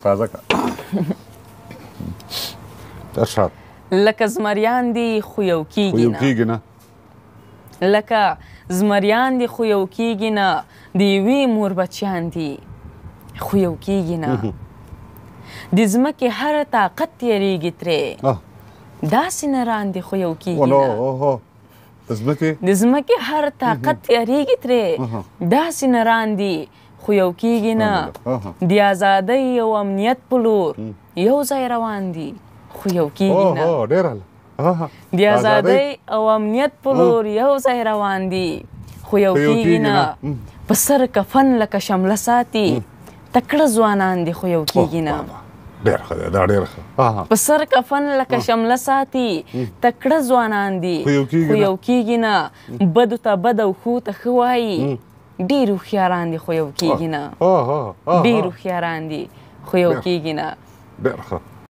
تازه کا ارشاد. لکه زمریان دي خو یو خو کیږي یو نه. کیږي نه. لکه زمریان دي خو یو کیږي نه، د یوې مور بچیان دي خو یو کیږي نه. د ځمکې هر طاقت تېرېږي ترې، داسې نران دي خو یو کیږي ولو نه. اوهو، د ځمکې د ځمکې هر طاقت تېرېږي ترې، داسې نران دي خو یو کیږي نه. د ازادۍ او امنیت په لور یو ځای روان دي خو یو کیږي نه. اوهو، ډېر اعلی. د ازادۍ او امنیت په لور یو ځای روان دي خو یو خو یو کیږي کیږي نه. نه. په سر کفن لکه شمله ساتي تکړه ځوانان دي خو یو کیږي نه. ډېر ښه دی دا، ډېر ښه. په سر کفن لکه شمله ساتي تکړه ځوانان دي خو یو کیږي خو نه. یو کیږي نه. بدو ته بد او ښو ته ښه وایي، ډېر هوښیاران دي خو یو کیږي نه. ها ها ډېر هوښیاران دي خو یو ډېر. کیږي نه. ډېر ښه.